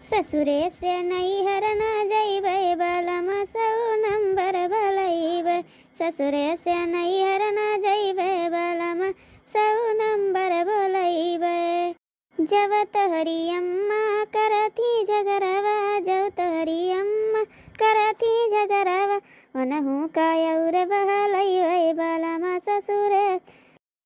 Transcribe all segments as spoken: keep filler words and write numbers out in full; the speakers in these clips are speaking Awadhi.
ससुरे से नैहर ना जइबै बलमा, सौ नंबर बलैबै। ससुरे से नैहर ना जइबै बलमा, सौ नंबर बोलैबै। जब तोहरी अम्मा करती झगरवा, जब तोहरी अम्मा करती झगरवा, ओनहु का और बहलैबै बलमा ससुरे।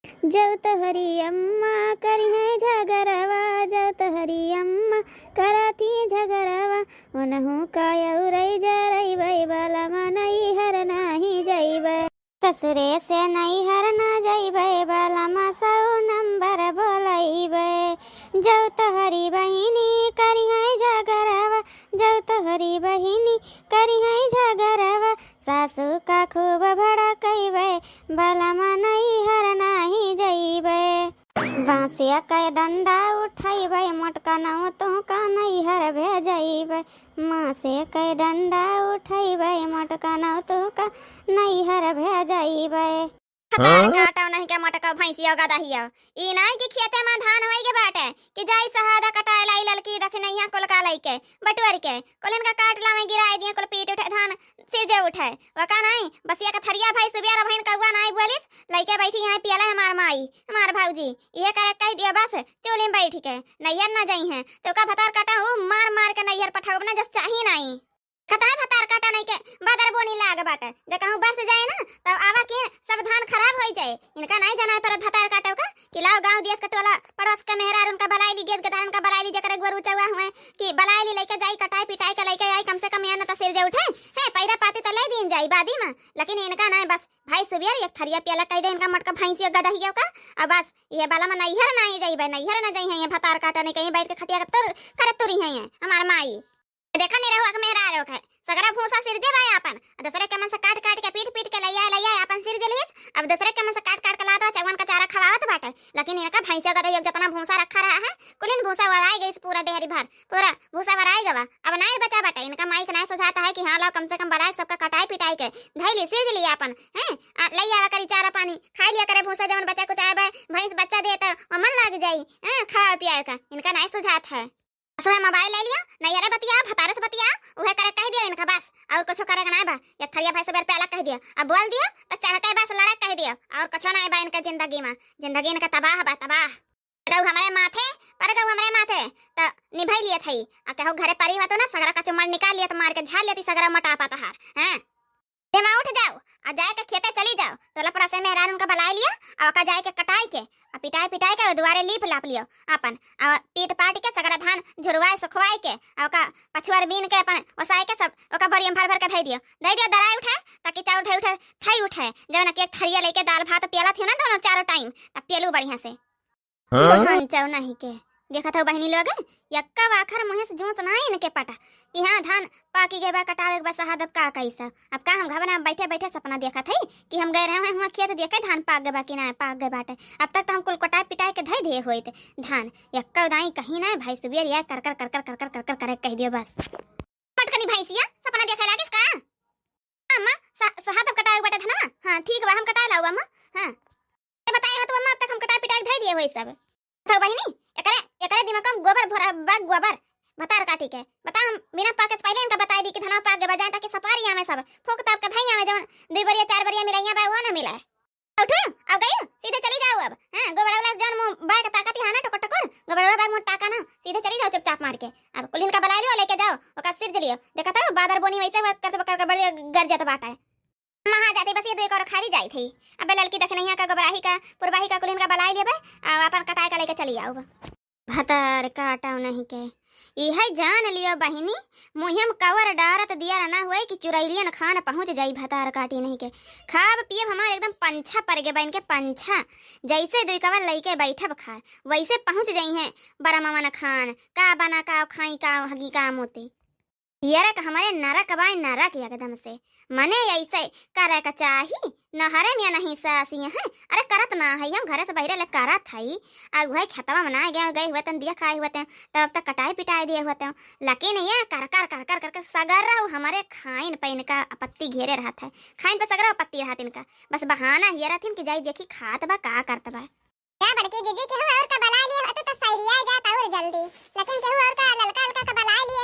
जब तोहरी अम्मा करिहैं झगरवा, जब तोहरी अम्मा करती झगरवा, ओनहु का और जरैबै बलमा नैहर नाहीं जइबै। ससुरे से नैहर ना जइबै बलमा, सौ नंबर बोलैबै। जब तोहरी बहिनी करिहैं झगरवा, जब तोहरी बहिनी करिहैं झगरवा, सासू का खूब भड़कैबै, बलमा नैहर नाहीं जइबै। बाँसे कै डंडा उठैबै, मोटका नौ तुहका नैहर भेजैबै। बाँसे कै डंडा उठैबै, मोटका नौ तुहका नैहर भेजैबै। भतार हाँ? काटौ नहीं के मोटका भैंसियो गदहियो। ई नाहीं कि खेते मा धान होई गे बाटे कि जाई सहादा कटाए लाई ललकी दखिनैया कुल का लइके बटुअर के कुल इनका काट लावे, गिराए दिए, कुल पीट उठे, धान सिरजे उठे। वका नाहीं, बस एक थरिया भाई सुबेर भइन कौआ नाहीं बोलिस, लइके बैठी हैं पियले हमार माई, हमार भौजी। इहे करे कहि दियो बस, चूल्ही में बैठ के नैहर ना जइहैं। तो का भतार काटा ऊ मार मार के नैहर पठाउब ना, जस चाही नाहीं। खताए भतार काटा नहीं के बादर बोनी लाग बाटे। जे कहूँ बरस जाए ना, तब आवा के सब धान खराब होई जाए। इनका नहीं जाना है परत भतार काटो का कि लाओ गाँव देश के टोला पड़ोस के मेहरार उनका बलाई ली, गेद गदार उनका बलाई ली, जकरे गोरू चौआ हुए कि बलाई ली, लइके जाई, कटाई पिटाई के लइके आई, कम से कम यहाँ न तो सिरजे उठे। है, पैरा पाती तो ले दीन जाई बादी में, लेकिन इनका नहीं, बस भाई सुबेर एक थरिया पियला कहि दे इनका मोटका भैंसियो गदहियो का। अब बस ये बलमा नैहर नहीं जइबै, नैहर ना जइहैं, ये भतार काटा नहीं कहीं बैठ के खटिया के तुर, करे तुरी हैं ये हमार माई। देखा निरहुआ के मेहरारू के, सगरा भूसा सिरजे बा आपन, आ दूसरे के मन से काट काट के, पीट पीट के लइया लइया आपन सिरज लिहिस। अब दूसरे के मन से काट काट के लात बा, चौवन का चारा खवावत बाटे। लेकिन इनका भैंसे का तो एक जतना भूसा रखा रहा है, कुलिन भूसा वराई गइस पूरा डेहरी भर, पूरा भूसा वराई गवा। अब नाई बचा बाटे, इनका माई के नाई सोचाता है कि हाँ, लाओ कम से कम बलाए सबका कटाई पिटाई के धैली सिरज लिया आपन, हैं? आ, लइया करी चारा पानी, खाई लिया करे भूसा, जवन बचा कुछ आए बा, भैंस बच्चा दे तो ओमन लाग जाई, हैं? खाए पियाए का इनका नाई सुझात है। असोए मोबाइल ले लिया, नैहरे बतिया, भतारे से बतिया, उहे करे कहि दियो इनका बस, और कुछ करे के नाई बा। एक थरिया भाई सुबेर प्याला कहि दियो, अब बोल दियो तो चढ़ते बस लड़क कहि दियो, और कुछ नाई बा इनका जिंदगी में। जिंदगी इनका तबाह बा, तबाह। गऊ हमरे माथे, पर गऊ हमरे माथे, तो निभाई लिए थई। आ केहू घरे परी होतो ना, सगरा का चुम्मड़ निकाल लिया, तो मार के झाड़ लेती सगरा मोटापा तहार, हैं? तेमा उठ जाओ, आ जाए के खेते चली जाओ। टोला पड़ोस से मेहरान उनका बलाए लिया, आ ओका जाए के कटाई के, आ पिटाए पिटाए के दुआरे लीप लाप लियो आपन, आ पीट पाट के सगरा धान झुरवाए सुखवाए के, आ ओका पछुआर बीन के अपन ओसाए के सब ओका बोरिया में भर भर के धई दियो, धई दियो दराए उठे, ताकि चाउर धई उठे, थई उठे, जवन कि एक थरिया लेके दाल भात पियला थी ना दोनों चारों टाइम, तब पियलू बढ़िया से। हाँ? बुढ़न चौनाही के। देखत हौ बहिनी लोग, यक्का आखर मुँहे से जूस ना इनके पटा। कि हाँ, धान पाकी गए बा, कटावे के बा, सहादब का कइसा। अब का हम घबरा बैठे बैठे सपना देखत हई कि हम गए रहे हुआ खेत देखे धान पाक गए बा कि ना पाक गए बाटे। अब तक तो हम कुल कटाए पिटाए के धई दिए होइत धान। यक्का दाई कहीं ना भाई सुबेर या कर कर कर कर कर कर कर कर करे कहि दियो बस। पटकनी भैंसिया सपना देखे लागिस का? अम्मा, सा-, सहादब कटाए बाटे धनवा? हाँ, ठीक बा, हम कटाए लाऊ अम्मा। हाँ। ए बताए हो तू अम्मा, अब तक हम कटाए पिटाए के धई दिए होई सब। तो बहिनी, एकरे, एकरे दिमाग में गोबर भरा बा, गोबर। भतार काटी के। बता हम बिना पाके से पहिले इनका बताई दी कि धनवा पाक गए बा, जाए ताकि सपारी आवे सब। फूक ताप के धई आवे जवन दुई बरिया चार बरिया मिलैया बा, वो ना मिले। उठू, अब गई, सीधे चली जाओ अब। हाँ, गोबरौला से जौन मुँह बाय के ताकत ही ना, टुकुर टुकुर, गोबरौला बाय मुँह ताका ना, सीधे चली जाओ चुपचाप मार के। अब कुलिन का बलाय लियो, लेके जाओ, ओका सिरज लियो। देखत हो, बादर बोनी वैसे हुआ करत बकर के बड़े गरजत बाटे। महा जाती बस ये दो एक और खाली जाई थी। अबे ललकी दखिनैया का, गोबराही का, पुरबाही का कुलिन का बलाय लेबे, आ अपन कटाए का लेके चली आओ। भतार काटौ नहीं के। इहै जान लियो बहिनी, मुँहे में कवर डारत दिया ना हुए कि चुरैलियन खान पहुँच जाई भतार काटी नहीं के। खाब पियब हमार एकदम पंछा पर गे बन के पंछा। जैसे दुई कवर लइके बैठब खाए, वैसे पहुँच जइहैं बरमवन खान। का बना, का खाई, का हगी, का मोती। हियरे का हमरे नरक बाय नरक एकदम से। मने ऐसे करे का चाही, नहरे में नहीं सासी हैं। अरे करत ना है, हम घरे से बहिरे ले करत हई। आ उहे खेतवा में ना गए, गए हुए तन दिया खाए हुए तन, तब तक कटाई पिटाई दिए हुए तन। लेकिन ये कर कर कर कर कर कर सगर रहू हमरे खाइन पे इनका आपत्ति घेरे रहत है। खाइन पे सगर आपत्ति रहत इनका। बस बहाना हियरे रहथिन कि जाई देखी खात बा का करत बा। क्या बड़की जीजी, केहू और का बलाय लिए होते तो सैरिया जात और जल्दी, लेकिन केहू और का ललका ललका का बलाय लिए।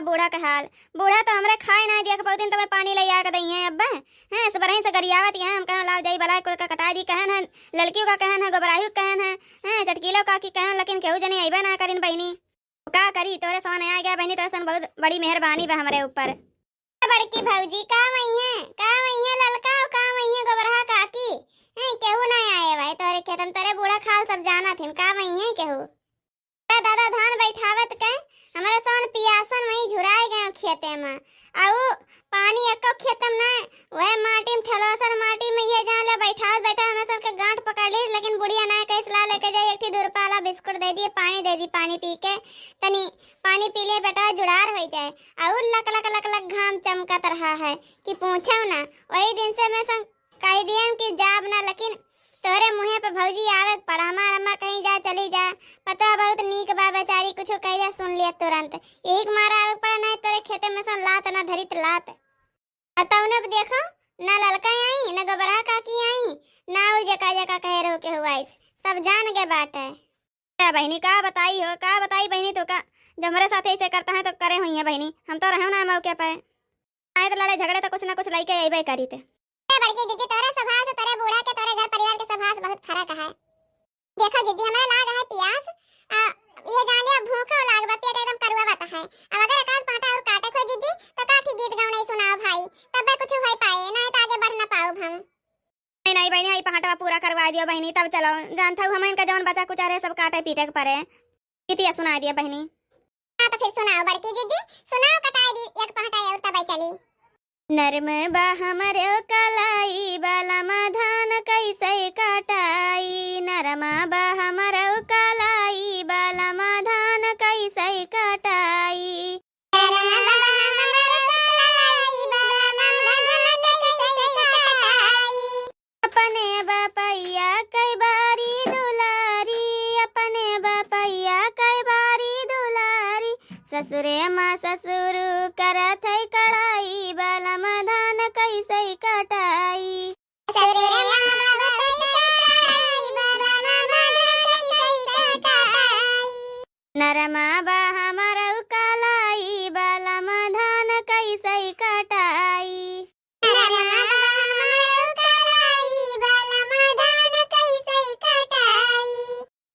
बूढ़ा के हाल, बूढ़ा तो हमरे खाए ना दिया के पौतिन तबे पानी ले आके दइहें अब्बे। हैं, सुबरही से गरियावत यहाँ हम कहेन लाव जाई बलाय कुल का कटाई दी कहेन है, ललकियो का कहेन है, गोबराहियो का कहेन है, हैं, चटकीलो काकी कहेन, लेकिन केहू जने अइबे ना करिन बहिनी। का करी, तोरे समान आ गया बहिनी, तोरे सन बहुत बड़ी मेहरबानी बा हमरे ऊपर। बड़की भौजी, का वही है, का वही है ललका, का वही है गोबरहा काकी? हैं, केहू ना आए भाई तोरे खेतन, तोरे बूढ़ा खाल सब जाना थिन, का वही है केहू? अरे दादा, धान बैठावत के हमरे सन पियासन वहीं झुराए गए खेते में, अउ पानी एको खेतम ना, वह माटी में ठलोसर माटी में ये जान ले बैठावत बैठा हमें सन के गांठ पकड़ ली, लेकिन बुढ़िया ना कैस ला लेके जाए, एक ठी दो रुपया वाला बिस्कुट दे दिए, पानी दे दी, पानी पी के तनी पानी पी ले बेटा, जुड़ार हो जाए। अउर लक लक लक लक घाम चमकत रहा है कि पूछो ना। वही दिन से मैं सन कह दियन कि जाब ना, लेकिन तोहरे मुँहे पे भौजी आवे के पड़ा। हमार अम्मा कहीं जा चली जा, पता बहुत नीक बा बेचारी, कुछ कह जा सुन लिया तुरंत, यही के मारा आवे के पड़ा, नहीं तोरे खेते में सन लात ना धरित लात। आ तौने पे देखो, ना ललका आई, ना गोबरहा काकी आई, ना उ जका जका कहे रहो के हुआइस, सब जान गए बाटे। ए बहिनी, का बताई हो, का बताई बहिनी तोका, जब हमरे साथ ऐसे करता है तो करे हुई है बहिनी, हम तो रहे ना मौके पे। आए तो लड़े झगड़े तो कुछ ना कुछ लइके अइबे करी ते। ए बड़की जीजी, तोरे स्वभाव से, तोरे बूढ़ा के, तोरे घर परिवार के स्वभाव से बहुत फर्क है। देखो जीजी, हमरा लाग है पियास, आ, ये जान लिया भूखो लाग बा, पेट एकदम करुआ बता है। अब अगर एकाध पाटा और काटे खो जीजी, तो काठी गीत गाँव नहीं सुनाओ भाई, तब कुछ हो पाए, नहीं तो आगे बढ़ ना पाओ हम। नहीं, नहीं बहिनी, हई पहाटवा पूरा करवा दियो बहिनी, तब चलो। जानत हऊ हम इनका जवन बचा कुचा रहे, सब काटे पीटे के परे। गीतिया सुनाई दिया बहिनी। हाँ, तो फिर सुनाओ बड़की जीजी, सुनाओ, कटाई दी एक पहाटा और तब चली। नरम बा हमरो कलाई बलम धान कैसे कटाई, नरम बा हमरो कलाई बलम धान कैसे कटाई। अपने बपैया कै बारी दुलारी, अपने बपैया कै बारी दुलारी, ससुरे मा ससुर करत है कढ़ाई, बलम धान कैसे कटाई। ससुरे मा ससुर करत है कढ़ाई, बलम धान कैसे कटाई। नरमा बा हमरउ कलाई, बलम धान कैसे कटाई। नरमा बा हमरउ कलाई, बलम धान कैसे कटाई।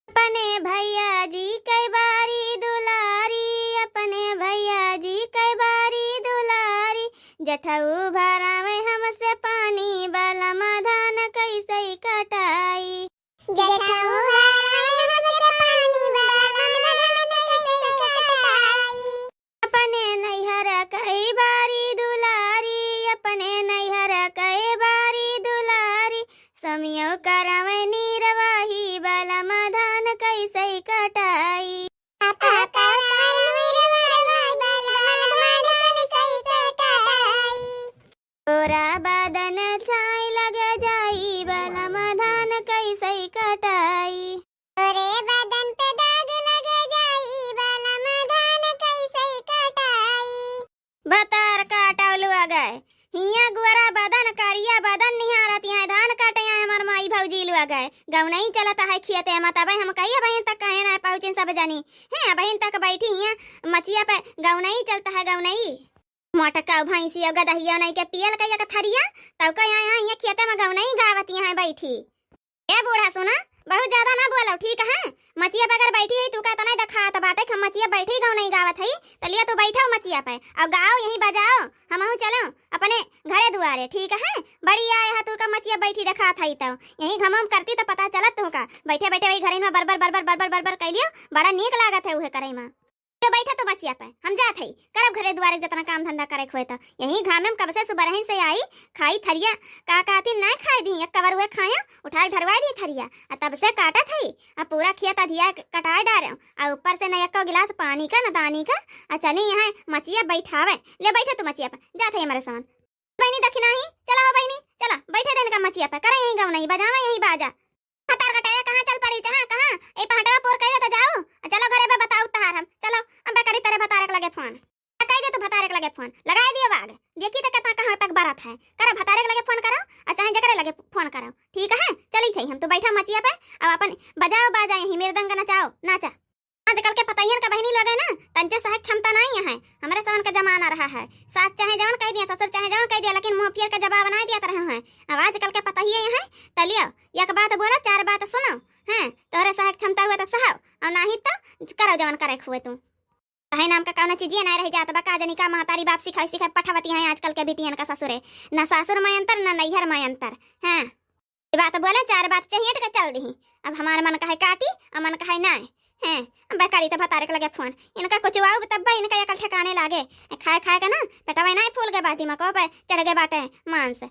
अपने भैया जी कै बारी दुलारी, अपने भैया जी कै बारी दुलारी, जेठऊ भरावे हमसे पानी, बलम धान कैसे कटाई। जेठऊ भरावे हमसे पानी, बलम धान कैसे कटाई। अपने नैहर कै बारी दुलारी, अपने नैहर कै बारी दुलारी, समियो करवे नीरवाही, बलम धान कैसे कटाई। तोरा बदन छाई लग जाई, बलम धान कैसे कटाई। तोरे बदन पे दाग लग जाई, बलम धान कैसे कटाई। भतार काटव लुआ गए, हियाँ गुअरा बदन, करिया बदन निहारत, यहाँ धान काटे आए हमार माई भौजी लुआ गए। गौनई चलत है खेते में, तबे हम कही अबहिन तक कहे ना पहुँचिन सब जनी। हैं, अबहिन तक बैठी हियाँ मचिया पे गौनई चलत है, गौनई। मोटका भैंसियो गदहियो नहीं के पियल कहिया के थरिया, तब का यहाँ, यहाँ, यहाँ खेते में गौनई गावत यहाँ बैठी। ए बूढ़ा सुना, बहुत ज्यादा ना बोलो, ठीक है? मचिया पे अगर बैठी है, तू का इतना ही दिखात बाटे कि हम मचिया बैठी गौनई गावत है, तो लिया तू बैठो मचिया पे, और गाओ यहीं बजाओ, हमहू चलो अपने घरे दुआरे, ठीक है? बड़ी आए है तू का मचिया बैठी दिखात है, तो यहीं घमम करती तो पता चलत तू का, बैठे बैठे वही घरे में बर बर बर बर बर बर बर बर कैलियो, बड़ा नीक लागत है उहे करे में। तो बैठा तू मचिया पे, हम जात हई, करब घरे दुआरे के जतना काम धंधा करे के होए त। यही घामे में कब से सुबरहिन से आई, खाई थरिया, का कहती ना खाए दी, एक कवर हुए खाया, उठा के धरवाई दी थरिया, आ तब से काटत हई, आ पूरा खेत अधिया के कटाए डारे, आ ऊपर से न एको गिलास पानी का, न दानी का, आ चली यहाँ मचिया बैठावे, ले बैठा तू मचिया पे, जात हई हमारे समान। बहिनी दखिना ही, चला हो बहिनी, चला, बैठे देन का मचिया पे, करे यही गौनई, बजावा यही बाजा। भतार कटाया कहाँ चल पड़ी, जहाँ कहाँ, ए पहाटवा पोर कह दे तो जाओ, आ चलो घरे पे बताओ तहार हम, चलो, अब करी तेरे भतारे के लगे फोन। आ कह दे तू भतारे के लगे फोन, लगाए दियो बाग, देखी तो कितना कहाँ तक बरत है, करा भतारे के लगे फोन करो, आ चाहे जकरे लगे फोन करो, ठीक है, चली थे हम, तू बैठा मचिया पे, अब अपन बजाओ बाजा यही मृदंग नचाओ, नाचा। आजकल के पतोहियन का बहिनी लोग है ना, तंचे सहक क्षमता नाहीं है। हमरे सवन का जमाना रहा है, सास चाहे जवन कह दिया, ससुर चाहे जवन कह दिया, लेकिन मुँह पियर का जवाब नाहीं दिया रहे हैं। अब आजकल के पतोहिए हैं, तो लियो, एक बात बोलो, चार बात सुनो। हैं, तोहरे सहक क्षमता हुए तो सहो, और नाहीं तो करो जवन करे हुए तू। तोहरे नाम का कौनो चीजिए नाहीं रह जात बा का, जनी का महतारी बाप सिखाई सिखाई पठावती हैं आजकल के बिटियन का ससुरे। न सासुर में अंतर, न नैहर में अंतर। हैं, ई बात बोले, चार बात चहेट के चल दिही। अब हमार मन कहे काटी, और मन कहे नाहीं। हैं, अब करी तो भतारे के लगे फोन। इनका कुछ आऊ तब इनका अकल ठिकाने लागे। खाए खाए के ना पेटवा नाहीं फूल गए बा, दिमागो पे चढ़ गए बाटे मांस।